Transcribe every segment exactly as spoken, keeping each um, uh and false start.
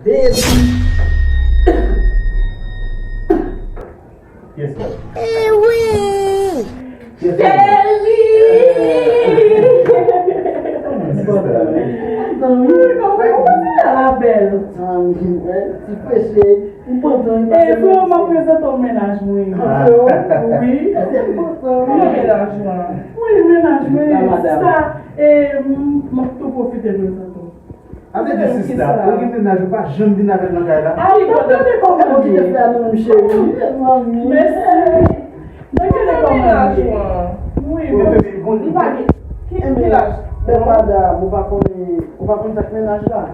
Baby. Yes, sir. Eh oui! Yes, sir. Cheri! Kòman w ye la, bèl? Ti freche. M kontan. E frè, m ap prezante w mennaj mwen. Wi. Kòman mennaj mwen? Wi, mennaj mwen. Sa, e, m, m ap tou pwofite prezante w. Avè di sista, ou gen mennaj, ou pa janm vin avè l nan kay la? A, li kontan. Kòman ou kite frè nou menm, cheri? Mèsi. Mwen gen de kòman li ye. Wi, bon. Li pa gen. Ki, ki laj? Bèl madam, ou pa konnen, ou pa konn sa k mennaj la?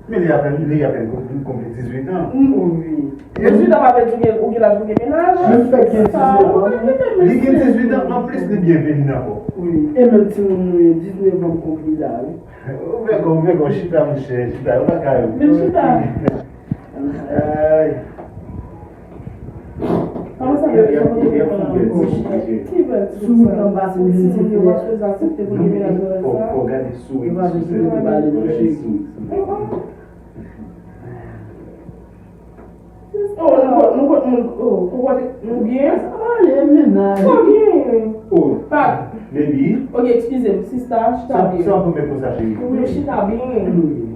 Men li apèn, li apèn konpli dizuit an. Wi. Dizuit an pa vle di ou gen, ou gen laj pou gen mennaj. Li fèk gen diznèf an. Li gen dizuit an, anplis li byen vini ankò. Wi. E menm timoun nou ye, diznèf an konpli la, wi. Ou fè kò, ou fè kò, chita, monchè, chita, ou pa ka yo. Men chita. Ay. Kòman sa fè? Ki bèl ti sa. Sou wout lan pase, men ti frè. Fò, fò gade souri. Gade souri. Oh, nou kot, nou kot moun, oh, ou konnen nou byen? Sa va ale, mennaj. Sa byen. Oh, pa. Baby. Ok, eskize m, sista, chita byen. Sa, sa pou mèt konsa, cheri. Wi, chita byen.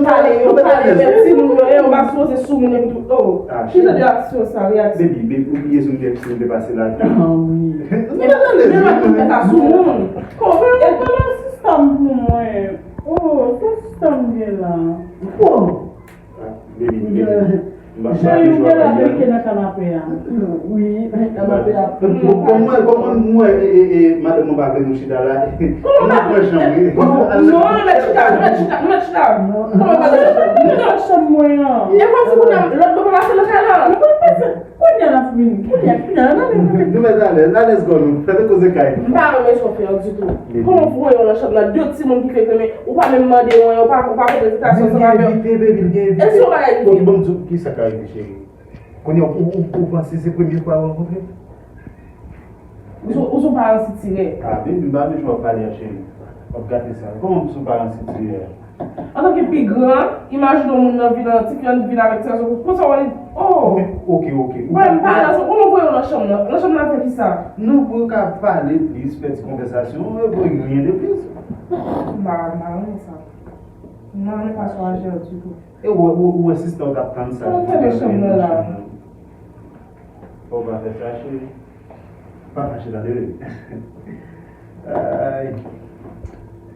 Pale, yo pale, men timoun yo, yo pa sipoze sou moun epi tou. Oh, ki jan de aksyon sa, reaksyon? Baby, baby, ou bliye sou m te, sou m te pase la. Ah, wi. Nou pa alèz, wi. Men pa sou moun. Kòman? E pa la sista m pou mwen. Oh, se sista m gen la. Oh. Ah, baby, baby. Cheri, ou gen la klike nan kanape a. Wi, kanape a. Kòman, kòman mwen, e, e, e, madanm mwen pa vle nou chita la? Kòman pa vle? Non, nou mèt chita, nou mèt chita, nou mèt chita. Kòman pa vle? Nou nan chanm mwen an. E kòmsi kounye a, lòt bò pa pase nan kay la. Nou pa pase. Kounye a n ap vini. Kounye a, kounye a, n ap vini. Nou mèt alèz, alèz kò nou. Fè nou koze kay. M pa renmen sa w fè an ditou. Kòman w voye w nan chanm nan? De timoun ki fèk renmen. Ou pa menm mande yo, ou pa, ou pa pote envitasyon ansanm avè yo. Li gen envite, baby, li gen envite. E si yon bagay rive? Ok, bon, m di w, ki sa ka rive, cheri? Kounye a, ou, ou, ou panse se premye fwa yo rankontre? Ou sou, ou sou paran sitirè. Ah, baby, m pa bezwen w ap pale a, cheri. W ap gate sa. Kòman m sou paran sitirè? Antanke pi gran, imajine yon moun nan vin, ti fi an vin avèk ti gason, konsa w wè li, oh! Ok, ok. Mwen, m pa nan sa, kòman w voye w nan chanm nan? Nan chanm nan fè kisa? Non, pou yo ka pale plis, fè ti konvèsasyon, yo voye yon de plis. M pa, m pa renmen sa. M pa renmen fason aji an ditou. E ou, ou, ou wè sista w t ap tann sa. Ou fèmen chanm nan la. Fò w pa fè sa, cheri. Pa fache, tande. Ay.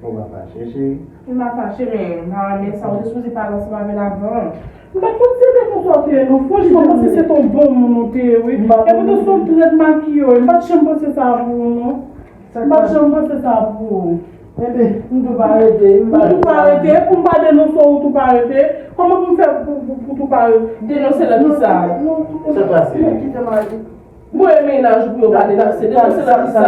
Fò w pa fache, cheri. M pa fache, men m pa renmen sa. Ou te sipoze pale ansanm avè l avan. M pa t konn se te konsa w te ye, non. Franchman, m panse se t on bon moun ou te ye, wi. Epi tou se yon trè k makiye w ye. M pa t janm panse sa pou ou, non. M pa t janm panse sa pou ou. Enben, m tou pa rete, m pa tou pa rete, pou m pa denonse w, ou tou pa rete. Kòman pou m fè pou, pou, pou tou pa rete? Denonse nan kisa? Sa pase? Mwen mennaj ou pou yo pa denonse, denonse nan kisa?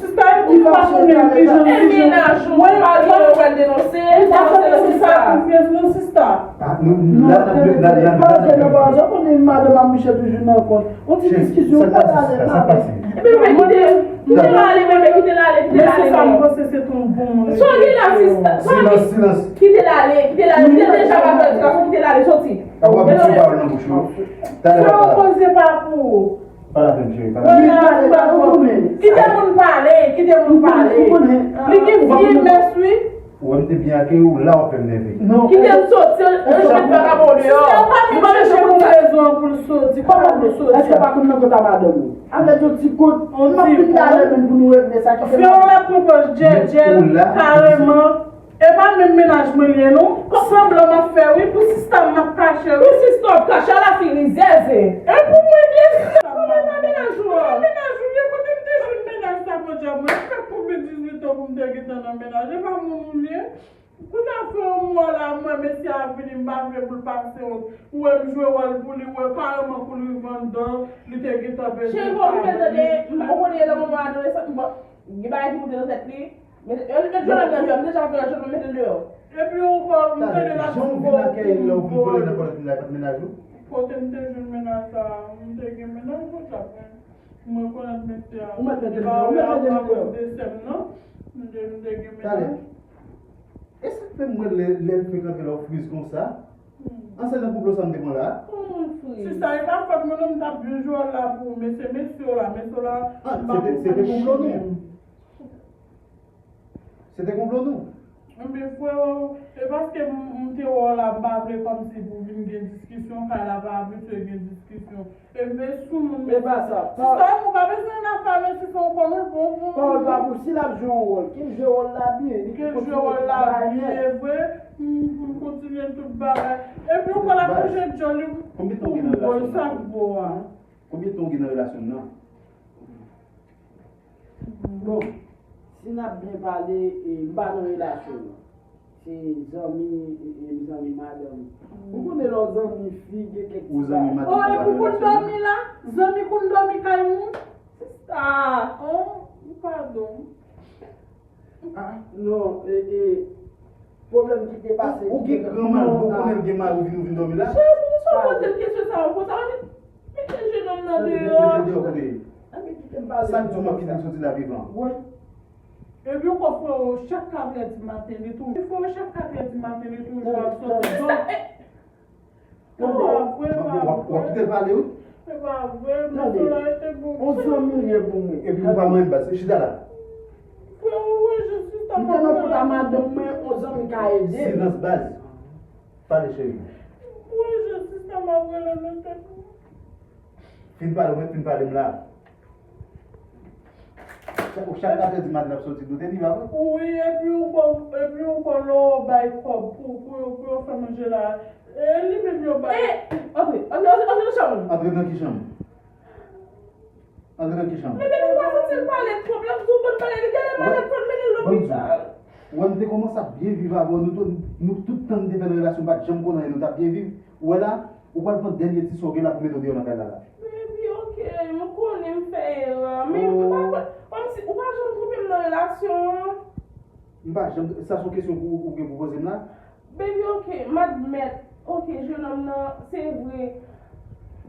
Sista, epi ou pa konnen ki jan, ki jan. E mennaj ou pa gen yo pral denonse, denonse nan kisa? Konfyans nan sista. Ah, nou, la, la, la, la, la, la. Paske nou pa janm konnen madanm ap mouche toujou nan kont. On ti diskisyon, pa ale, pa ale. Ebyen, men kite, kite l ale, men, men kite l ale, kite l ale, non. Sa m panse se t on bon moun. Sa w gen la, sista? Silans, silans. Kite l ale, kite l ale. Li deja pa pèdi gason, kite l ale, soti. A w ap di sou pawòl nan bouch ou. Talè w ap pale. Sa w poze pa pou ou. Pa la pèn, cheri, pa la pèn. Kite moun pale, kite moun pale. Li gen vye mès, wi. Ou wè m te byen akeyi w, la w ap fè m nève. Kite l soti, yon jou met vagabon deyò. Sista, ou pa menm chèche pou rezon pou l soti. Kòman pou l soti? Èske w pa konn nan kont a madanm ou? Avèk yon ti kout, m ap vin talè menm pou nou regle sa, kite m. Frè w la pran pòz djèdjè l, kareman. E pa menm mennaj mwen l ye, non. Sanblan m ap fè, wi, pou sista m m ap kache, wi. Pou sista w ap kache, ala fi rizèz. E pou mwen, byen si. Kòman pa mennaj ou a? Mennaj ou ye, kote m te jwenn mennaj sa, podyab mwen? Sa fè konbyen dizuit an pou m te gentan nan mennaj? E pa moun ou l ye? Kounye a frè w mò la, mwen, mesye a vini, m pa vle pou l pase wont. Ou wè m jwe wòl pou li, ou wè kareman kou l rive anndan, li te gentan pèdi. Cheri, bon, nou mèt tande, m pa konnen nan moman adolesan, bon, gen bagay ki moute nan tèt li. Mete, yo, yo, yo, yo, yo, m deja fè yon jòt, m mete l deyò. Epi ou pa, m tande l ap di, bon, pou vole nan kòlèt mennaj ou? Kote m te jwenn mennaj sa, m te gen mennaj, podyab, men mwen konèt mesye a. Ou mèt mete l deyò, ou mèt mete l deyò. Akoz de sè m nan, m te, m te gen mennaj. E sa k fè m wè lè, lè l frekante la w friz konsa? An se nan konplo sa m te pran la? Kòman m friz? Sista, e pa fòt mwen non, m t ap byen jwe wòl la pou ou, men se mesye w la, mesye w la, ah, m pa konprann. Se te, se te konplo nou. Se te konplo nou. Ebyen, freo, e paske m, m te wè w la, m pa vle kòmsi pou vin gen diskisyon, kay la pa abitye gen diskisyon. E m vle sou moun. E pa sa. Sista, ou pa bezwen nan afè mesye, se yon kòmèt bon, bon. Pawòl pa pou si l ap jwe yon wòl. Ke l jwe wòl la byen. Ke l jwe wòl la byen, vre. M, pou l kontinye tout bagay. Epi ou konn ap bouje djòl li. Konbyen tan w gen nan relasyon nan? Sa k bo a? Konbyen tan w gen nan relasyon nan? Bon, si n ap byen pale, e, m pa nan relasyon non. Se zanmi, e, e, zanmi madanm. Ou konnen lè w zanmi fi, gen kèk ti bagay. Ou zanmi madanm. Oh, epi w konn dòmi la? Zanmi konn dòmi kay moun? Sista, oh, padon. Ah, non, e, e, pwoblèm ki te pase. Ou gen gran mari, ou konnen l gen mari, ou vin, ou vin dòmi la? Cheri, poukisa w poze l kesyon sa yo konsa? Mete jennonm nan deyò. Mete l deyò kote? Sa k di w m ap kite l soti la vivan? Epi ankò, freo, chak katrè di maten, li toujou. Freo, chak katrè di maten, li toujou ap soti. Sista, e, w ap kite l pale, wi. Se pa vre, mesye w la rete bon. On zanmi l ye pou mwen. Epi ou pa manyen baz, chita la. Freo, ou wè jan sista m ap rele madanm mwen, on zanmi ka ede. Silans baz. Pale, cheri. Ou wè jan sista m ap rele nan tèt mwen. Fin pale, ou mèt fin pale m la. Chak, chak katrè di maten l ap soti doute li, pa vre? Wi, epi ankò, epi ankò lè w bay kòb pou, pou yo, pou yo fè manje la, e li menm yo bay. E, antre, antre, antre, antre nan chanm ou. Antre nan ki chanm? Antre nan ki chanm? Men depi w pa santi l pale twòp, l ap di w bann bagay, li genlè malad, fò l mennen l lopital. Ou wè, m te kòmanse ap byen viv avè w, nou tout, nou tout tan n te fè nan relasyon, m pa t janm konn anyen, nou t ap byen viv. Ou wè la, ou pral pran dènye ti sa w gen la pou mete w deyò nan kay la la. Baby, ok, m konnen m fè erè, men ou pa, kòmsi ou pa janm twonpe m nan relasyon an. M pa janm, sa se yon kesyon pou ou gen pou poze m la? Baby, ok, m admèt, ok, jennonm nan, se vre.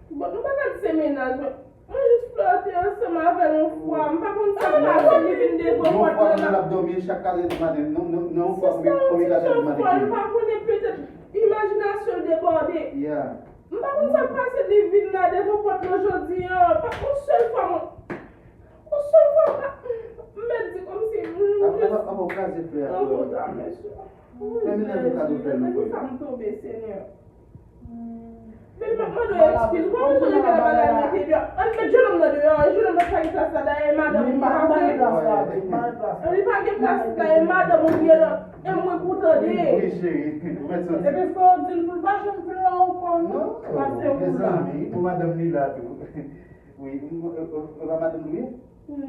Bon, m pa ka di se mennaj, men mwen jis flète ansanm avè l yon fwa. M pa konn sa k pase, li vin devan pòt mwen la. Yon fwa pandan l ap dòmi, chak katrè di maten, nan, nan, nan yon fwa, konbyen, konbyen katrè di maten ki ye? Li pa konnen, petèt imajinasyon l debòde. Yeah. M pa konn sa k pase, li vin la devan pòt mwen jodi a. Pa, yon sèl fwa, mwen, yon sèl fwa, m pa, m mèt di kòmsi, m jis. Apa, apa, apa w kraze flè a, frè? Fè mennaj ou kado flè nou, frè. Nan kisa m tonbe, Senyè? Baby, m ap mande w ekskiz. Ou pa bezwen revele bagay mete deyò. Ann met jennonm nan deyò. Jennonm nan pa gen plas la. Dayè, e madanm ou pa vre? Li pa gen plas la. E madanm ou li ye la. E mwen pou tande. Wi, cheri. Ou mèt soti. Epi fò w di l pou l pa janm vin la ankò, non. Pase ou la. Mezanmi, pou madanm li la tou. Wi, e pa madanm li ye?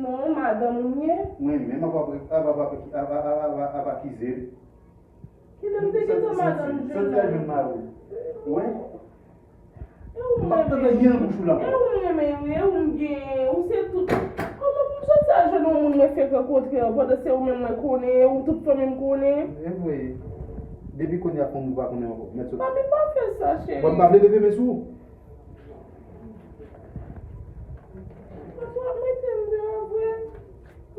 Non, madanm ou ye. Wi, men m ap, ap, ap akize l. Kilè m te gentan madanm jennonm? Santi l jwenn mari w. Wi. E ou m renmen. M p ap tande anyen nan bouch ou la ankò. E ou m renmen, wi, e ou m genyen, ou se tout. Kòman pou m soti al jwenn yon moun mwen fenk rankontre an, pandan se ou menm mwen konnen, e ou tout fanmi m konnen? E vre. Depi kounye a fanmi w pa konnen ankò. Mèt soti. Papi, pa fè sa, cheri. Bon, m pa vle leve men sou ou. Papi, w ap mete m deyò vre.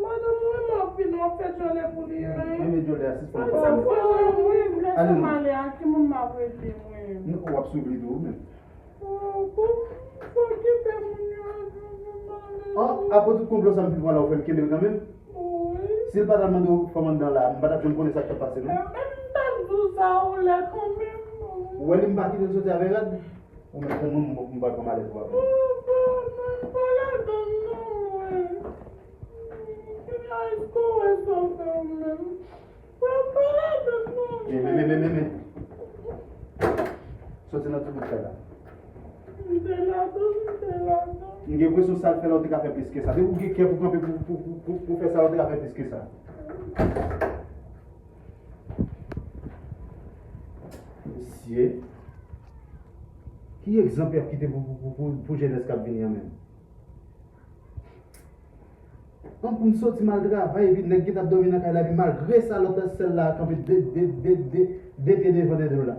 Madanm ou renmen anpil, w ap fè djòlè pou li, wi. Renmen djòlè a, sispann pale. Sa fè w, wi, lè sa m ale a, ki moun m ap rele, mwen? Non, w ap swiv li tou, ou menm. Oh, bon, fò w kenbe moun yo, mwen ale. An, apre tout konplo sa m fin pran la, ou fè m kenbe l kanmenm? Wi. Si l pa t al mande w fanm anndan la, m pa t ap janm konnen sa k t ap pase, non. Men, men m t ap di w sa ou lè kanmenm. Ou wè li m pa kite l soti avè rad? Ou menm, ou menm, ou pral pran malèz ou avè l. Ou, ou, ou pa ladann non, mwen. Kounya èske w wè sa w fè ou menm? Ou pa ladann non, mwen. Men, men, men, men, men, men. Soti nan ti bout kay la. M te ladann, m te ladann. M gen enpresyon sa l fè la, ou te ka fè plis ke sa. Depi w gen kè pou kanpe pou, pou, pou, pou, pou fè sa, ou te ka fè plis ke sa. Mesye, ki egzanp y ap kite pou, pou, pou, pou, pou jenès k ap vini an menm? An pou m soti m al travay, epi nèg gentan ap dòmi nan kay la, epi malgre sa, lòt sè l la kanpe de, de, de, de, de pye devan dèyè l la.